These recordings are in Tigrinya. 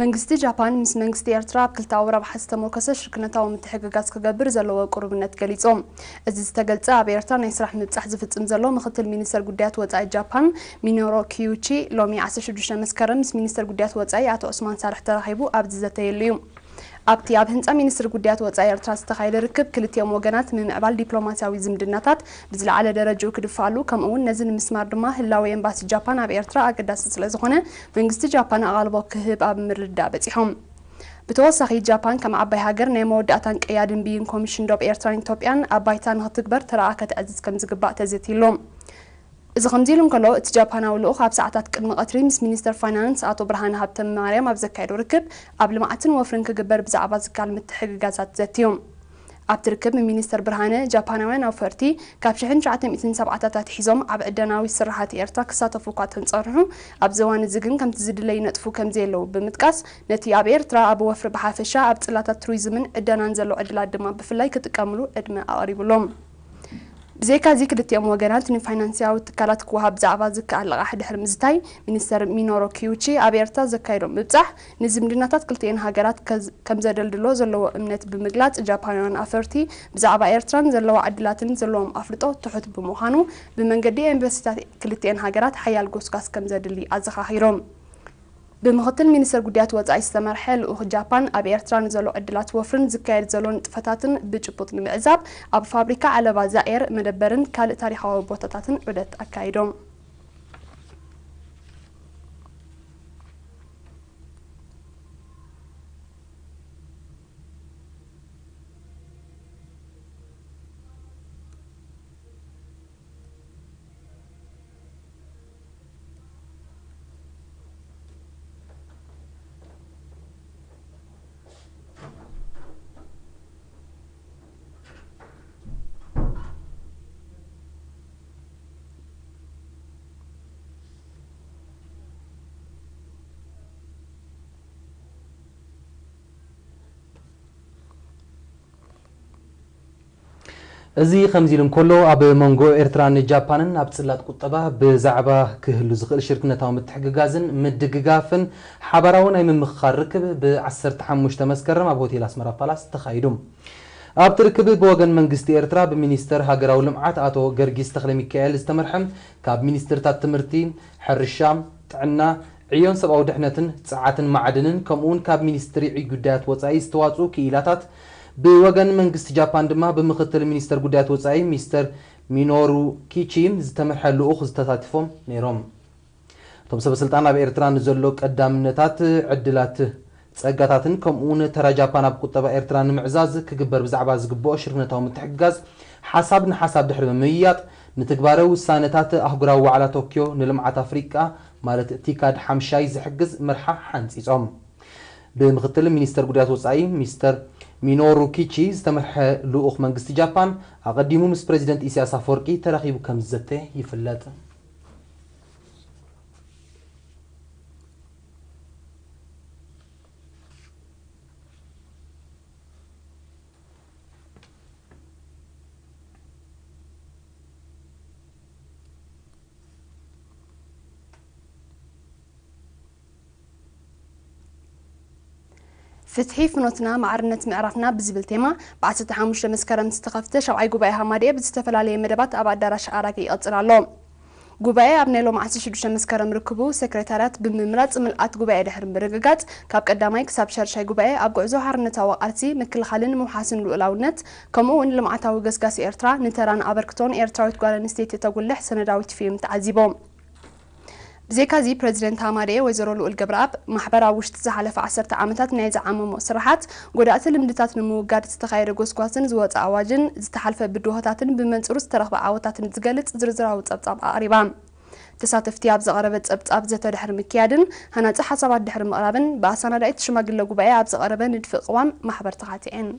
መንግስቲ ጃፓን ምስ መንግስቲ ኤርትራ ኣብ ክልተኣዊ ረብሓ ዝተመርኮሰ ሽርክነታዊ ምትሕግጋዝ ክገብር ዘለዎ ቅሩብነት ገሊጹ። እዚ ዝተገልጸ ኣብ ኤርትራ ናይ ስራሕ ምብጻሕ ዝፍጽም ዘሎ ምክትል ሚኒስተር ጉዳያት ወጻኢ ጃፓን ሚኖሮ ኪዩቺ ሎሚ ዓሰርተ ሽዱሽተ መስከረም ምስ ሚኒስተር ጉዳያት ወጻኢ ኣቶ ዑስማን ሳልሕ ተራኺቡ ኣብ ዝዘተየሉ እዩ። ኣብቲ ኣብ ህንጻ ሚኒስትሪ ጉዳያት ወጻኢ ኤርትራ ዝተኻየደ ርክብ፣ ክልቲኦም ወገናት ምምዕባል ዲፕሎማስያዊ ዝምድናታት ብዝለዓለ ደረጃኡ ክድፋኣሉ፣ ከምኡ'ውን ነዚ ንምስማር ድማ ህላወ ኤምባሲ ጃፓን ኣብ ኤርትራ ኣገዳሲ ስለዝኾነ፣ መንግስቲ ጃፓን ኣቓልቦ ክህብ ኣብ ምርድዳእ በጺሖም። ብተወሳኺ፣ ጃፓን ከም ዓባይ ሃገር ናይ መወዳእታን ቀያድን ብይን ኮሚሽን ዶብ ኤርትራን ኢትዮጵያን ኣብ ባይታ ንኽትግበር ተራኣ ከተዕዝዝ ከምዝግባእ ተዘትይሉ። እዚ ከምዚ ኢሉ እንከሎ፣ እቲ ጃፓናዊ ልኡኽ ኣብ ሰዓታት ቅድሚ ቀትሪ ምስ ሚኒስተር ፋይናንስ ኣቶ ብርሃነ ሃብተማርያም ኣብ ዘካየዶ ርክብ፣ ኣብ ልምዓትን ወፍርን ክግበር ብዛዕባ ዝከኣል ምትሕግጋዛት ዘትዩ። ኣብቲ ርክብ ሚኒስተር ብርሃነ፣ ጃፓናውያን ኣውፈርቲ ካብ ሽሕን ትሽዓተ ሚእትን ሰብዓታት ኣትሒዞም ኣብ ዕደናዊ ስራሓት ኤርትራ ክሳተፉ እኳ ተንጸርሑ፣ ኣብዚ እዋን እዚ ግን ከምቲ ዝድለ ይነጥፉ ከምዘየለዉ ብምጥቃስ፣ ነቲ ኣብ ኤርትራ ኣብ ወፍሪ ብሓፈሻ፣ ኣብ ጽላታት ቱሪዝምን ዕደናን ዘሎ ዕድላት ድማ ብፍላይ ክጥቀምሉ ዕድመ ኣቕሪቡሎም። ብዘይካዚ፣ ክልቲኦም ወገናት ንፋይናንስያዊ ትካላት ክወሃብ ብዛዕባ ዝከኣል ልቓሕ ድሕሪ ምዝታይ፣ ሚኒስተር ሚኖሮ ኪዩቺ ኣብ ኤርትራ ዘካየዶ ምብጻሕ፣ ንዝምድናታት ክልቲኤን ሃገራት ከዝ-፣ ከም ዘደልድሎ ዘለዎ እምነት ብምግላጽ፣ ጃፓናውያን ኣፈርቲ ብዛዕባ ኤርትራን ዘለዋ ዕድላትን ዘለዎም ኣፍልጦ ትሑት ብምዃኑ፣ ብመንገዲ ኤምባሲታት ክልቲኤን ሃገራት ሓያል ጎስጓስ ከም ዘድሊ ኣዘኻኺሮም። ብምኽትል ሚኒስተር ጉዳያት ወጻኢ ዝተመርሐ ልኡኽ ጃፓን ኣብ ኤርትራ ንዘሎ ዕድላት ወፍርን ዝካየድ ዘሎ ንጥፈታትን ብጭቡጥ ንምዕዛብ ኣብ ፋብሪካ ዓለባ ዛኤር መደበርን ካልእ ታሪኻዊ ቦታታትን ዑደት ኣካይዶም። እዚ ከምዚ ኢሉ እንከሎ፣ ኣብ መንጎ ኤርትራን ጃፓንን ኣብ ጽላት ቁጠባ ብዛዕባ ክህሉ ዝኽእል ሽርክነታዊ ምትሕግጋዝን ምድግጋፍን ሓባራዊ ናይ ምምኽኻር ርክብ ብ ዓሰርተ ሓሙሽተ መስከረም ኣብ ሆቴል ኣስመራ ፓላስ ተኻይዱ። ኣብቲ ርክብ ብወገን መንግስቲ ኤርትራ ብሚኒስተር ሃገራዊ ልምዓት ኣቶ ገርጊስ ተኽለሚካኤል ዝተመርሐ፣ ካብ ሚኒስትርታት ትምህርቲ፣ ሕርሻ፣ ጥዕና፣ ዕዮን ሰብኣዊ ድሕነትን፣ ጸዓትን ማዕድንን፣ ከምኡውን ካብ ሚኒስትሪ ጉዳያት ወጻኢ ዝተዋጽኡ ክኢላታት፣ ብወገን መንግስቲ ጃፓን ድማ ብምኽትል ሚኒስተር ጉዳያት ወጻኢ ሚስተር ሚኖሩ ኪቺ ዝተመርሐ ልኡኽ ዝተሳቲፎም ነይሮም። እቶም ሰበ ስልጣን ኣብ ኤርትራ ንዘሎ ቀዳምነታት፣ ዕድላት፣ ጸጋታትን ከምኡውን ተራ ጃፓን ኣብ ቁጠባ ኤርትራ ንምዕዛዝ ክግበር ብዛዕባ ዝግብኦ ሽርክነታዊ ምትሕግጋዝ ሓሳብ ንሓሳብ ድሕሪ ምምይያጥ፣ ንትግባረ ውሳነታት ኣህጉራዊ ዋዕላ ቶክዮ ንልምዓት ኣፍሪቃ ማለት ቲካድ ሓምሻይ ዝሕግዝ መርሓ ሓንጺጾም። ብምኽትል ሚኒስተር ጉዳያት ወጻኢ ሚስተር ሚኖሩ ኪቺ ዝተመርሐ ልኡኽ መንግስቲ ጃፓን ኣቐዲሙ ምስ ፕረዚደንት ኢሳያስ ኣፈወርቂ ተራኺቡ ከም ዝዘተ ይፍለጥ። ፍትሒ ፍኖትና ማዕርነት ምዕራፍና ብዝብል ቴማ ብ ዓሰርተ ሓሙሽተ መስከረም ዝተኸፍተ ሻብዓይ ጉባኤ ሃማደኤ ብዝተፈላለየ መደባት ኣብ ኣዳራሽ ኣራጌ ይቐጽል ኣሎ። ጉባኤ ኣብ ናይ ሎም ዓሰርተ ሽዱሽተ መስከረም ርክቡ ሴክሬታርያት ብምምራጽ ምልኣት ጉባኤ ድሕሪ ምርግጋጽ ካብ ቀዳማይ ክሳብ ሻድሻይ ጉባኤ ኣብ ጉዕዞ ሓርነታዊ ቃልሲ ምክልኻልን ምውሓስን ልኡላውነት ከምኡ እውን ልምዓታዊ ገስጋስ ኤርትራ ንተራን ኣበርክቶን ኤርትራዊት ጓል ኣንስተይቲ ተጉልሕ ሰነዳዊት ፊልም ተዓዚቦም። ብዘይካዚ፣ ፕረዚደንት ሃማደኤ ወይዘሮ ልኡል ገብረኣብ፣ ማሕበር ኣብ ውሽጢ ዝሓለፈ ዓሰርተ ዓመታት ናይ ዝዓመሞ ስራሓት፣ ጎዳእቲ ልምድታት ንምውጋድ ዝተኻየደ ጎስጓስን ዝወፀ ኣዋጅን ዝተሓልፈ ብድሆታትን ብመንፅሩ ዝተረኽበ ዓወታትን ዝገልፅ ዝርዝራዊ ፀብፃብ ኣቕሪባ። ተሳተፍቲ ኣብ ዝቐረበ ፀብፃብ ዘተ ድሕሪ ምክያድን ሃናፂ ሓሳባት ድሕሪ ምቕራብን ብኣሰናዳኢት ሽማግለ ጉባኤ ኣብ ዝቐረበ ንድፊ ቅዋም ማሕበር ተኻቲዐን።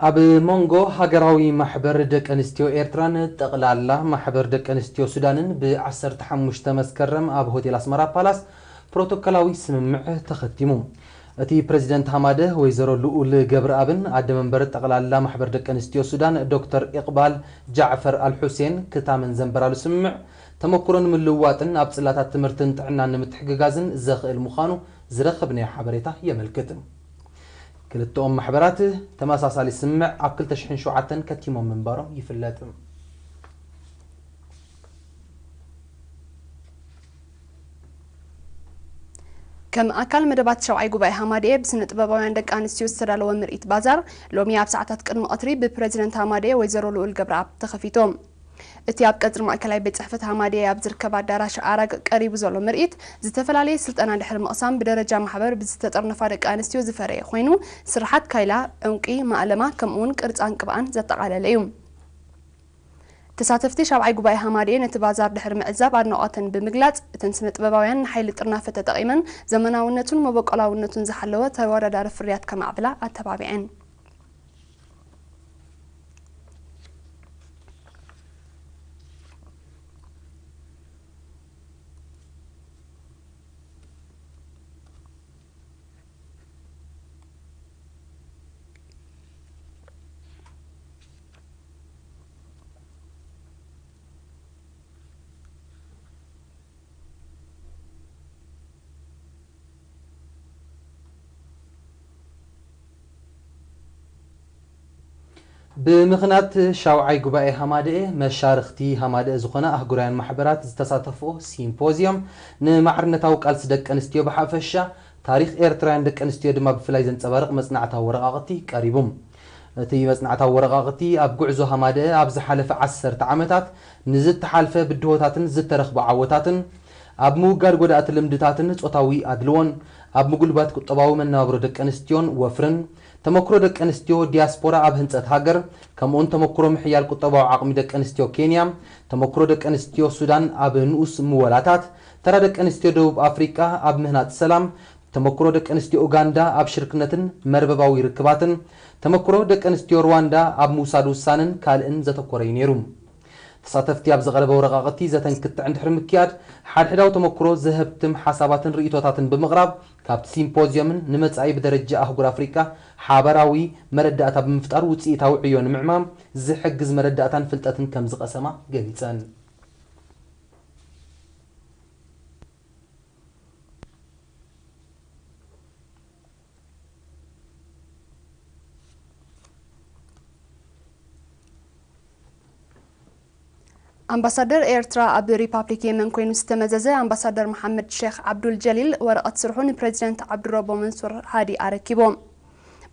ኣብ መንጎ ሃገራዊ ማሕበር ደቂ ኣንስትዮ ኤርትራን ጠቕላላ ማሕበር ደቂ ኣንስትዮ ሱዳንን ብ ዓሰርተ ሓሙሽተ መስከረም ኣብ ሆቴል ኣስመራ ፓላስ ፕሮቶኮላዊ ስምምዕ ተኸቲሙ። እቲ ፕረዚደንት ሃማደ ወይዘሮ ልኡል ገብረኣብን ኣደ መንበር ጠቕላላ ማሕበር ደቂ ኣንስትዮ ሱዳን ዶክተር ኢቕባል ጃዕፈር ኣልሑሴን ክታመን ዘንበራሉ ስምምዕ ተመክሮን ምልውዋጥን ኣብ ጽላታት ትምህርትን ጥዕናን ንምትሕግጋዝን ዘኽእል ምዃኑ ዝረኸብናዮ ሓበሬታ የመልክት። ክልተኦም ማሕበራት ተመሳሳሊ ስምምዕ ኣብ ክልተ ሽሕን ሸውዓተን ከቲሞም ምንባሮም ይፍለጥ። ከም ኣካል መደባት ሻውዓይ ጉባኤ ሃማድኤ ብስነ ጥበባውያን ደቂ ኣንስትዮ ዝተዳለወ ምርኢት ባዛር ሎሚ ኣብ ሰዓታት ቅድሚ ቀትሪ ብፕረዚደንት ሃማድኤ ወይዘሮ ልኡል ገብረኣብ ተኸፊቱ። እቲ ኣብ ቀጽሪ ማእከላይ ቤት ጽሕፈት ሃማድኤ ኣብ ዝርከብ ኣዳራሽ ኣራግ ቀሪቡ ዘሎ ምርኢት፣ ዝተፈላለየ ስልጠና ድሕሪ ምቕሳም ብደረጃ ማሕበር ብዝተጠርነፋ ደቂ ኣንስትዮ ዝፈረየ ኮይኑ፣ ስርሓት ካይላ፣ ዕንቂ፣ ማእለማ፣ ከምኡ'ውን ቅርጻን ቅብኣን ዘጠቓለለ እዩ። ተሳተፍቲ ሻብዓይ ጉባኤ ሃማድኤ ነቲ ባዛር ድሕሪ ምዕዛብ ኣድናቖተን ብምግላጽ፣ እተን ስነ ጥበባውያን ንሓይሊ ጥርናፈ ተጠቒመን ዘመናውነቱን መበቆላውነቱን ዝሓለወ ተወዳዳሪ ፍርያት ከማዕብላ ኣተባቢዐን። ብምኽንያት ሻውዓይ ጉባኤ ሃማደኤ፣ መሻርኽቲ ሃማደኤ ዝኾና ኣህጉራውያን ማሕበራት ዝተሳተፍኦ ሲምፖዝዮም፣ ንማዕርነታዊ ቃልሲ ደቂ ኣንስትዮ ብሓፈሻ፣ ታሪኽ ኤርትራውያን ደቂ ኣንስትዮ ድማ ብፍላይ ዘንጸባርቕ መጽናዕታዊ ወረቓቕቲ ቀሪቡ። እቲ መጽናዕታዊ ወረቓቕቲ፣ ኣብ ጉዕዞ ሃማደኤ ኣብ ዝሓለፈ ዓሰርተ ዓመታት ንዝተሓልፈ ብድሆታትን ዝተረኽቡ ዓወታትን፣ ኣብ ምውጋድ ጎዳእቲ ልምድታትን ጾታዊ ኣድልዎን፣ ኣብ ምጉልባት ቁጠባዊ መነባብሮ ደቂ ኣንስትዮን ወፍርን፣ ተመክሮ ደቂ ኣንስትዮ ዲያስፖራ ኣብ ህንጸት ሃገር፣ ከምኡውን ተመክሮ ምሕያል ቁጠባዊ ዓቕሚ ደቂ ኣንስትዮ ኬንያ፣ ተመክሮ ደቂ ኣንስትዮ ሱዳን ኣብ ንኡስ ምወላታት፣ ተራ ደቂ ኣንስትዮ ደቡብ ኣፍሪቃ ኣብ ምህናጽ ሰላም፣ ተመክሮ ደቂ ኣንስትዮ ኡጋንዳ ኣብ ሽርክነትን መርበባዊ ርክባትን፣ ተመክሮ ደቂ ኣንስትዮ ሩዋንዳ ኣብ ምውሳድ ውሳነን ካልእን ዘተኮረ እዩ ነይሩ። ተሳተፍቲ ኣብ ዝቐረበ ወረቓቕቲ ዘተን ክትዕን ድሕሪ ምክያድ፣ ሓድሕዳዊ ተመክሮ ዘህብትም ሓሳባትን ርእይቶታትን ብምቕራብ፣ ካብቲ ሲምፖዝዮምን ንመጻኢ ብደረጃ ኣህጉር ኣፍሪቃ ሓባራዊ መረዳእታ ብምፍጣር ውጽኢታዊ ዕዮ ንምዕማም ዝሕግዝ መረዳእታን ፍልጠትን ከም ዝቐሰማ ገሊጸን። ኣምባሳደር ኤርትራ ኣብ ሪፓብሊክ የመን ኮይኑ ዝተመዘዘ ኣምባሳደር መሓመድ ሼክ ዓብዱል ጀሊል ወረቐት ስርሑ ንፕሬዚደንት ዓብዱረቦ መንሱር ሃዲ ኣረኪቦም።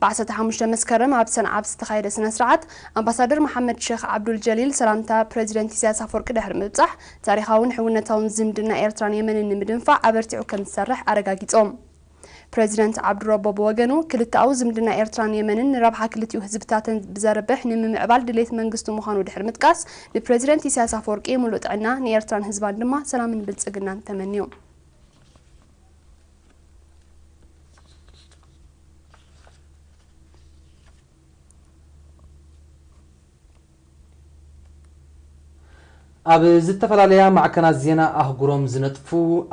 ብ ዓሰርተ ሓሙሽተ መስከረም ኣብ ሰንዓ ኣብ ዝተኻየደ ስነ ስርዓት ኣምባሳደር መሓመድ ሼክ ዓብዱል ጀሊል ሰላምታ ፕሬዚደንት ኢሳያስ ኣፈወርቂ ድሕሪ ምብጻሕ፣ ታሪኻውን ሕውነታውን ዝምድና ኤርትራን የመንን ንምድንፋዕ ኣበርቲዑ ከም ዝሰርሕ ኣረጋጊጾም። ፕሬዚደንት ዓብዱረቦ ብወገኑ፣ ክልተኣዊ ዝምድና ኤርትራን የመንን ንረብሓ ክልቲኡ ህዝብታትን ብዘርብሕ ንምምዕባል ድሌት መንግስቱ ምዃኑ ድሕሪ ምጥቃስ፣ ንፕሬዚደንት ኢሳያስ ኣፈወርቂ ምሉእ ጥዕና፣ ንኤርትራን ህዝባን ድማ ሰላምን ብልጽግናን ተመንዩ። ኣብ ዝተፈላለያ ማዕከናት ዜና ኣህጉሮም ዝነጥፉ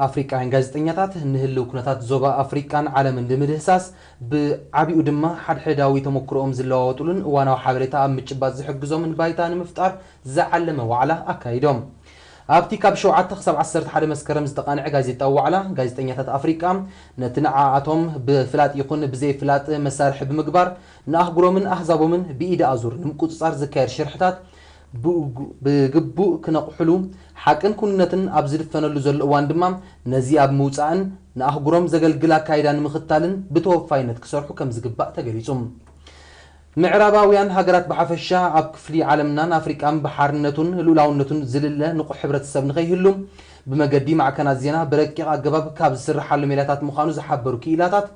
ኣፍሪቃውያን ጋዜጠኛታት፣ ንህልው ኩነታት ዞባ ኣፍሪቃን ዓለምን ብምድህሳስ፣ ብዓቢኡ ድማ ሓድሕዳዊ ተመክሮኦም ዝለዋወጡሉን እዋናዊ ሓበሬታ ኣብ ምጭባጥ ዝሕግዞምን ባይታ ንምፍጣር ዝዓለመ ዋዕላ ኣካይዶም። ኣብቲ ካብ ሸውዓተ ክሳብ ዓሰርተ ሓደ መስከረም ዝተቓንዐ ጋዜጣዊ ዋዕላ፣ ጋዜጠኛታት ኣፍሪቃ ነቲ ንዓኣቶም ብፍላጥ ይኹን ብዘይፍላጥ መሳርሒ ብምግባር፣ ንኣህጉሮምን ኣህዛቦምን ብኢድ ኣዙር ንምቁጽጻር ዝካየድ ሽርሕታት ብግ-፣ ብግቡእ ክነቕሕሉ፣ ሓቅን ክውንነትን ኣብ ዝድፈነሉ ዘሎ እዋን ድማ፣ ነዚ ኣብ ምውጻእን ንኣህጉሮም ዘገልግል ኣካይዳ ንምኽታልን ብተወፋይነት ክሰርሑ ከም ዝግባእ ተገሊጹ። ምዕራባውያን ሃገራት ብሓፈሻ፣ ኣብ ክፍሊ ዓለምናን ኣፍሪቃን ብሓርነቱን ልኡላውነቱን ዝልለ ንቑሕ ሕብረተሰብ ንኸይህሉ፣ ብመገዲ ማዕከናት ዜና ብረቂቕ ኣገባብ ካብ ዝስርሓሉ ሜላታት ምዃኑ ዝሓበሩ ክኢላታት፣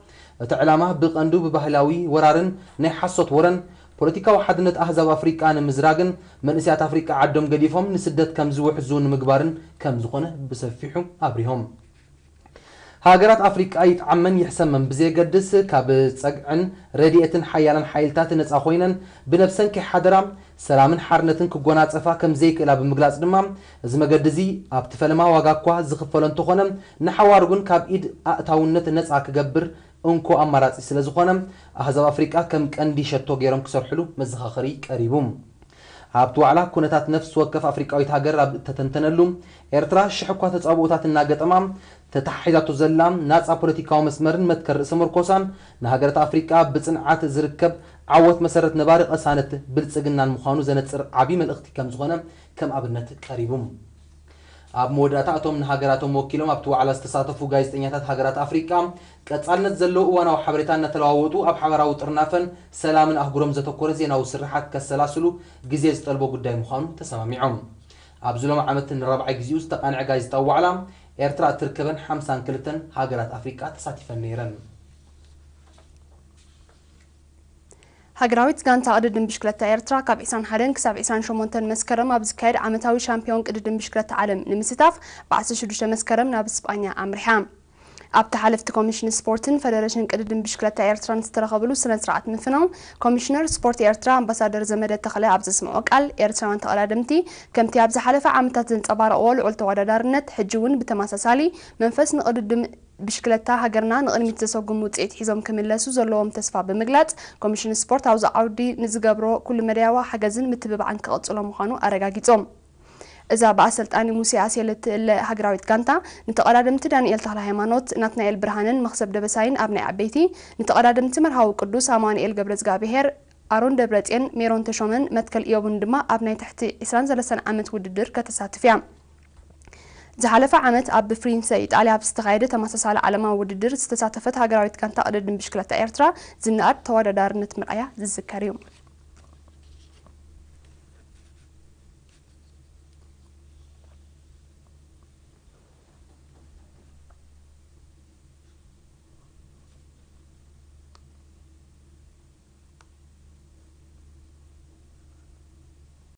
እቲ ዕላማ ብቐንዱ ብባህላዊ ወራርን ናይ ሓሶት ወረን፣ ፖለቲካዊ ሓድነት ኣህዛብ ኣፍሪቃ ንምዝራግን መንእሰያት ኣፍሪቃ ዓዶም ገዲፎም ንስደት ከም ዝውሕዙ ንምግባርን ከም ዝኾነ ብሰፊሑ ኣብሪሆም። ሃገራት ኣፍሪቃ ይጥዓመን ይሕሰመን ብዘየገድስ፣ ካብ ጸግዕን ረድኤትን ሓያላን ሓይልታት ነጻ ኮይነን ብነብሰን ከይሓደራ ሰላምን ሓርነትን ክጎናጸፋ ከም ዘይክእላ ብምግላጽ ድማ፣ እዚ መገዲ እዚ ኣብቲ ፈለማ ዋጋ እኳ ዝኽፈሎ እንተኾነ፣ ንሓዋሩ ግን ካብ ኢድ ኣእታውነት ነጻ ክገብር እንኮ ኣማራጺ ስለ ዝኾነ፣ ኣህዛብ ኣፍሪቃ ከም ቀንዲ ሸቶ ገይሮም ክሰርሕሉ መዘኻኸሪ ቀሪቡ። ኣብቲ ዋዕላ፣ ኩነታት ነፍሲ ወከፍ ኣፍሪቃዊት ሃገር ኣብ እተተንተነሉ፣ ኤርትራ ሽሕ እኳ ተጻብኦታት እናገጠማ ተተሓሒዛቶ ዘላ ናጻ ፖለቲካዊ መስመርን መትከል ርእሰ መርኮሳን፣ ንሃገራት ኣፍሪቃ ብጽንዓት ዝርከብ ዓወት መሰረት ነባሪ ቅሳነት ብልጽግናን ምዃኑ ዘነጽር ዓቢ መልእኽቲ ከም ዝኾነ ከም ኣብነት ቀሪቡ። ኣብ መወዳእታ፣ እቶም ንሃገራቶም ወኪሎም ኣብቲ ዋዕላ ዝተሳተፉ ጋዜጠኛታት ሃገራት ኣፍሪቃ፣ ቀጻልነት ዘለዎ እዋናዊ ሓበሬታ እናተለዋወጡ፣ ኣብ ሓባራዊ ጥርናፈን ሰላምን ኣህጉሮም ዘተኮረ ዜናዊ ስርሓት ከሰላስሉ ግዜ ዝጠልቦ ጉዳይ ምዃኑ ተሰማሚዖም። ኣብዚ ሎም ዓመት ንራብዓይ ግዜኡ ዝተቓንዐ ጋዜጣዊ ዋዕላ፣ ኤርትራ እትርከበን ሓምሳን ክልተን ሃገራት ኣፍሪቃ ተሳቲፈን ነይረን። ሃገራዊት ጋንታ ቅድድም ብሽክለታ ኤርትራ፣ ካብ ዕስራን ሓደን ክሳብ ዕስራን ሸሞንተን መስከረም ኣብ ዝካየድ ዓመታዊ ሻምፒዮን ቅድድም ብሽክለታ ዓለም ንምስታፍ፣ ብ ዓሰርተ ሽዱሽተ መስከረም ናብ ስጳኛ ኣምሪሓ። ኣብቲ ሓለፍቲ ኮሚሽን ስፖርትን ፈደረሽን ቅድድም ብሽክለታ ኤርትራን ዝተረኸብሉ ስነ ስርዓት ምፍናው፣ ኮሚሽነር ስፖርት ኤርትራ ኣምባሳደር ዘመደ ተኽለ ኣብ ዘስምዖ ቃል፣ ኤርትራውያን ተቐዳደምቲ ከምቲ ኣብ ዝሓለፈ ዓመታት ዘንጸባረቕዎ ልዑል ተወዳዳርነት፣ ሕጂ እውን ብተመሳሳሊ መንፈስ ንቕድድም ብሽክለታ ሃገርና ንቕድሚት ዘሰጉም ውፅኢት ሒዞም ክምለሱ ዘለዎም ተስፋ ብምግላፅ፣ ኮሚሽን ስፖርት ኣብዚ ዓውዲ ንዝገብሮ ኩሉ መዳያዊ ሓገዝን ምትብባዕን ክቕፅሎ ምዃኑ ኣረጋጊፆም። እዛ ብኣሰልጣኒ ሙሴ ኣሴለ እትእለ ሃገራዊት ጋንታ፣ ንተቐዳደምቲ ዳንኤል ተኽለሃይማኖት፣ ናትናኤል ብርሃነን መኽሰብ ደበሳይን ኣብ ናይ ዓበይቲ፣ ንተቐዳደምቲ መርሃዊ ቅዱስ ኣማኑኤል ገብረዝጋብሄር፣ ኣሮን ደብረፅዮን፣ ሜሮን ተሾመን መትከል ኢዮብን ድማ ኣብ ናይ ትሕቲ ዕስራን ሰለስተን ዓመት ውድድር ከተሳትፍ እያ። ዝሓለፈ ዓመት ኣብ ፍሪንሰ ኢጣልያ ኣብ ዝተኻየደ ተመሳሳሊ ዓለማዊ ውድድር ዝተሳተፈት ሃገራዊት ጋንታ ቅድድም ብሽክለታ ኤርትራ ዝነኣድ ተወዳዳርነት ምርኣያ ዝዝከር እዩ።